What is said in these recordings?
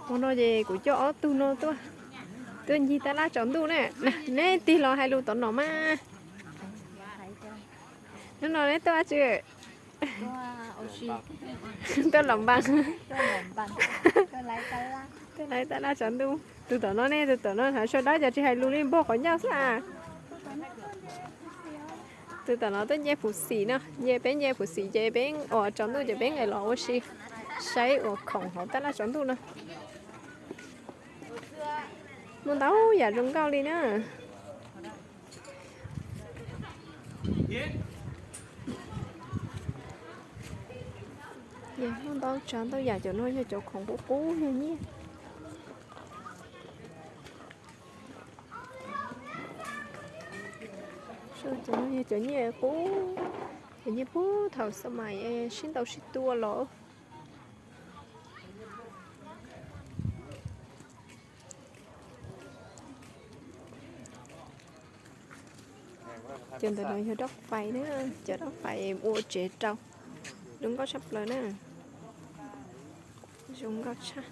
Hmo no ces kuv coj ob tug no tuaj, tuaj ncig tab laj tsaus ntuj na. Neb tig los hais lus tom no mas. Hnub no neb tuaj dab tsi? Tuaj los npam, tuaj laiv tab laj tsaus ntuj. Tus tom no ne, tus tom no hnav sua dawb cas tsis hais lus li, npog qhov ncauj xwb a. Tus tom no tuaj nce Phuv Xim no, nce peb nce Phuv Xim ces peb ua tsaus ntuj ces peb nqes los ua si, saib ua khoom hauv tab laj tsaus ntuj no. Muaj ntau yam zoo nkauj li na. Muaj ntau tsav ntau yam, cov no yog cov khoom qub qub yog nyiaj. Cov no yog cov nyiaj qub, cov nyiaj puag thaum xab mais sib ntaus sib tua los. Cov ntawm no yog rab fais na, cov rab fais ua tsev rau, zoo nkauj tshaj plaws na. Zoo nkauj tshaj.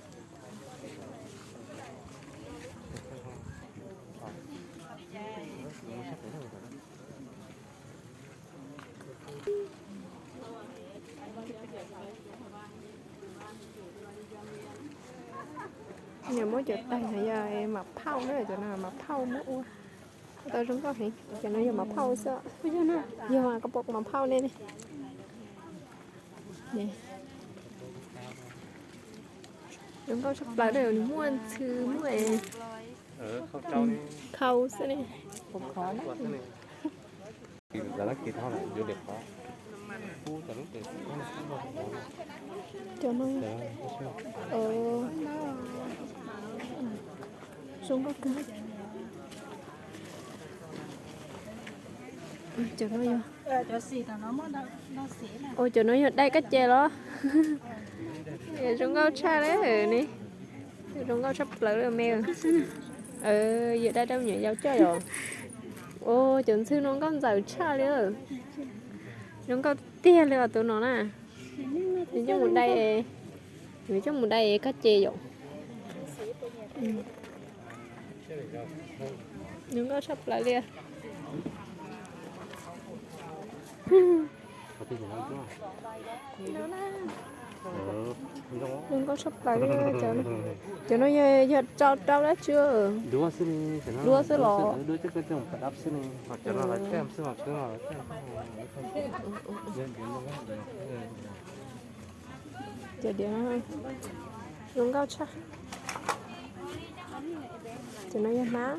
Nws muab cov tais no yog mas phauj na, cov no mas phauj muab ua tau zoo nkauj heev. Cov no yog mas phauj xwb. Yog mas koj pom mas phauj ne. Zoo nkauj tshaj plaws na, nws muaj ntxhw muaj khau xwb ne. Cov no, zoo nkauj kawg. Cov no yog, ua cov no yog dai koj ces los? Zoo nkauj tshaj li ne. Zoo nkauj tshaj plaws li me. Yog dai rau me nyuam yaus coj yom. Ua cov ntxhw no nkauj ntxawm tshaj li. Zoo nkauj tiag li os tus no na. Nws coj mus dai, nws coj mus dai koj ces yom. Zoo nkauj tshaj plaws li. Zoo nkauj tshaj plaws li. Cov no yog tso rau dab tsi? Duab xwb los? Cov diav zoo nkauj tshaj. Cov no yog hnab.